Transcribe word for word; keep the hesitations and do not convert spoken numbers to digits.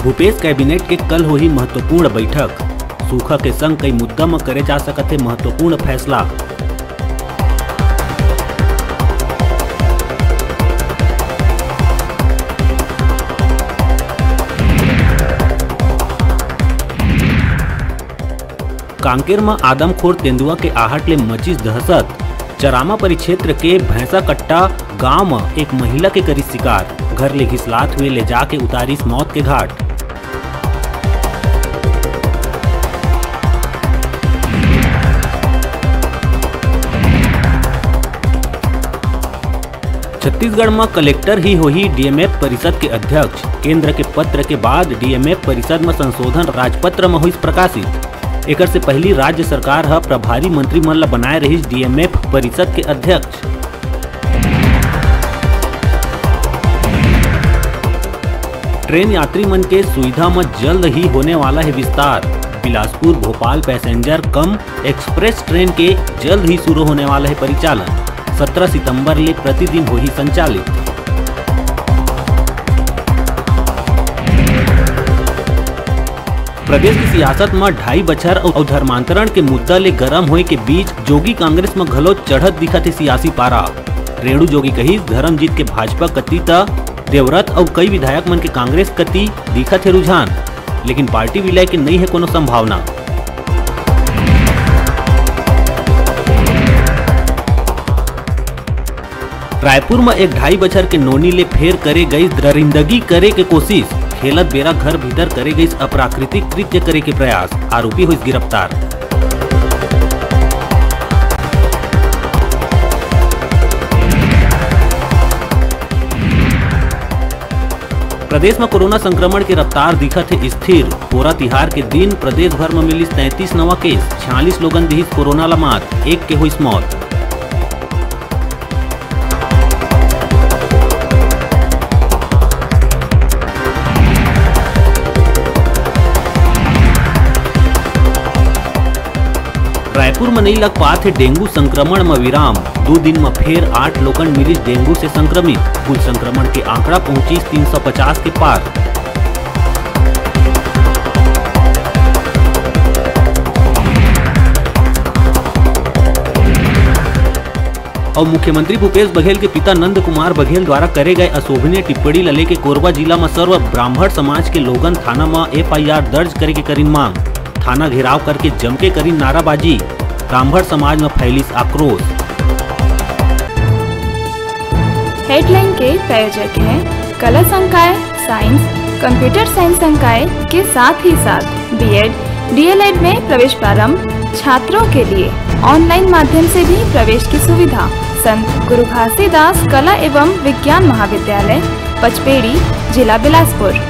Bhupesh cabinet के कल होही महत्वपूर्ण बैठक, सूखा के संग कई मुद्दा म करे जा सकत हे महत्वपूर्ण फैसला। कांकेर म आदमखोर तेंदुआ के आहट ले मचिस दहशत। चरामा परिक्षेत्र के भैंसाकट्टा गांव म एक महिला के करिस शिकार, घर ले घिसलात हुए ले जाके उतारिस मौत के घाट। छत्तीसगढ़ म कलेक्टर ही होही डीएमएफ परिषद के अध्यक्ष। केंद्र के पत्र के बाद डीएमएफ परिषद म संशोधन राजपत्र म होइस प्रकाशित। एकर से पहिली राज्य सरकार ह प्रभारी मंत्री मन ल बनाए रहिस डीएमएफ परिषद के अध्यक्ष। ट्रेन यात्री मन के सुविधा म जल्द ही होने वाला हे विस्तार। बिलासपुर भोपाल पैसेंजर कम एक्सप्रेस ट्रेन के जल्द ही शुरू होने वाला हे परिचालन। सत्रह सितंबर ले प्रतिदिन होही संचालित। प्रदेश की सियासत म ढाई बछर अउ, अउ धर्मांतरण के मुद्दा ले गरम होए के बीच जोगी कांग्रेस म घलो चढ़त दिखत हे सियासी पारा। रेणु जोगी कहिस, धर्मजीत के भाजपा कति त देवरथ अउ कई विधायक मन के कांग्रेस कति दिखत हे रुझान, लेकिन पार्टी विलय के नइ हे कोनो संभावना। रायपुर म एक ढाई बछर के नोनी ले फेर करे गई दरिंदगी करे के कोशिश, खेलत बेरा घर भीतर करे गई अप्राकृतिक कृत्य करे के प्रयास, आरोपी होइस गिरफ्तार। प्रदेश म कोरोना संक्रमण के रफ्तार दिखत हे स्थिर। पोरा तिहार के दिन प्रदेश भर म मिलिस तैंतीस नवा केस, छियालीस लोगन दिहिस कोरोना ल मात, एक के होइस मौत। रायपुर म नइ लग पात हे डेंगू संक्रमण म विराम। दू दिन म फेर आठ लोगन मिलिस डेंगू से संक्रमित। कुल संक्रमण के आंकड़ा पहुंचिस तीन सौ पचास के पार। अउ मुख्यमंत्री भूपेश बघेल के पिता नंद कुमार बघेल द्वारा करे गए अशोभनीय टिप्पणी ल लेके कोरबा जिला म सर्व ब्राह्मण समाज के लोगन थाना म एफआईआर दर्ज करे के करिन मांग। थाना घेराव करके जमके करिन नाराबाजी, ब्राह्मण समाज म फैलिस आक्रोश। हेडलाइन के प्रायोजक हैं कला संकाय, साइंस, कंप्यूटर साइंस संकाय के साथ ही साथ बीएड, डीएलएड में प्रवेश प्रारंभ, छात्रों के लिए ऑनलाइन माध्यम से भी प्रवेश की सुविधा। संत गुरु घासीदास कला एवं विज्ञान महाविद्यालय, पचपेड़ी, जिला बिलासपुर।